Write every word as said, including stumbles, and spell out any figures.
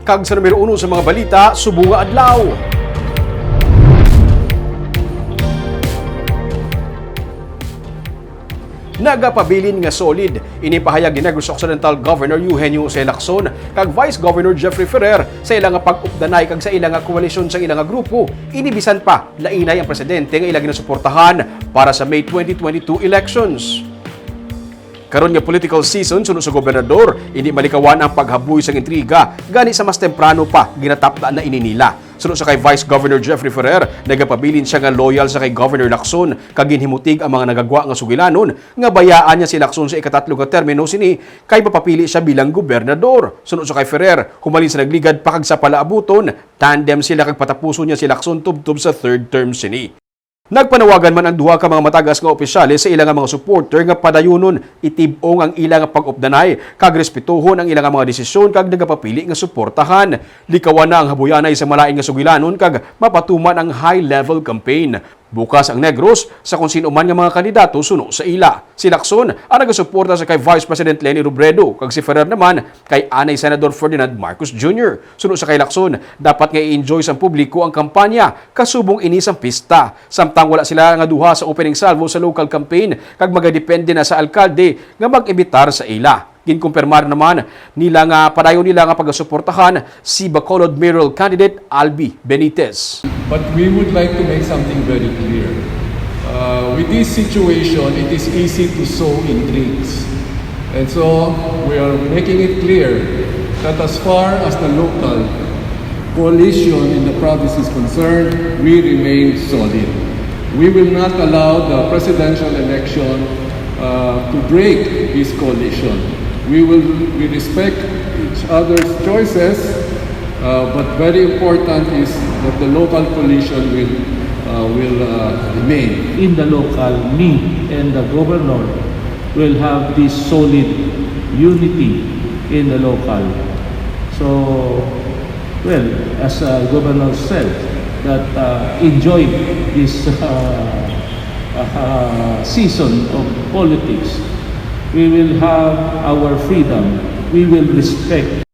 Kag sa numero uno sa mga balita subong nga adlaw. Nagapabilin nga solid ini pahayag ni Negros Occidental Governor Eugenio Jose Lacson kag Vice Governor Jeffrey Ferrer sa ila nga pag-updanay kag sa ila nga koalisyon sa ila nga grupo, ini bisan pa lainay ang presidente nga ila ginasuportahan para sa May twenty twenty-two elections. Karon nga political season, suno sa gobernador, hindi malikawan ang paghaboy sang intriga, gani sa mas temprano pa ginatapda na ini nila. Suno sa kay Vice Governor Jeffrey Ferrer, nagapabilin siya nga loyal sa kay Governor Lacson, kag ginhimutig ang mga nagagwa nga sugilanon nga bayaan niya si Lacson sa ikatatlo nga termino sini kay mapapili siya bilang gobernador. Suno sa kay Ferrer, humalin sa nagligad pa kag sa palaabuton, tandem sila kag patapuson niya si Lacson tubtob sa third term sini. Nagpanawagan man ang duha ka mga matagas nga opisyales sa ila nga mga supporter nga padayunon itib-ong ang ila nga pag-updanay kag respetuhon ang ila nga mga desisyon kag nagapapili nga suportahan. Likawan na ang habuyanay sa malain nga sugilanon kag mapatuman ang high-level campaign. Bukas ang Negros sa kon sin-o man nga mga kandidato suno sa ila. Si Lacson ang nagasuporta sa kay Vice President Leni Robredo kag si Ferrer naman kay anay Senador Ferdinand Marcos Junior. Suno sa kay Lacson, dapat nga i-enjoy sang publiko ang kampanya kasubong ini sang pista. Samtang wala sila nga duha sa opening salvo sa local campaign kag magadepende na sa alkalde nga mag-imbitar sa ila. Ginkumpirmar naman nila nga padayon nila nga pagasuportahan si Bacolod Mayoral Candidate Albi Benitez. But we would like to make something very clear. Uh, with this situation, it is easy to sow intrigues. And so, we are making it clear that as far as the local coalition in the province is concerned, we remain solid. We will not allow the presidential election uh, to break this coalition. We will we respect each other's choices, uh, but very important is that the local coalition will uh, will uh, remain. In the local, me and the governor will have this solid unity in the local. So, well, as uh, governor said, that uh, enjoy this uh, uh, season of politics. We will have our freedom. We will respect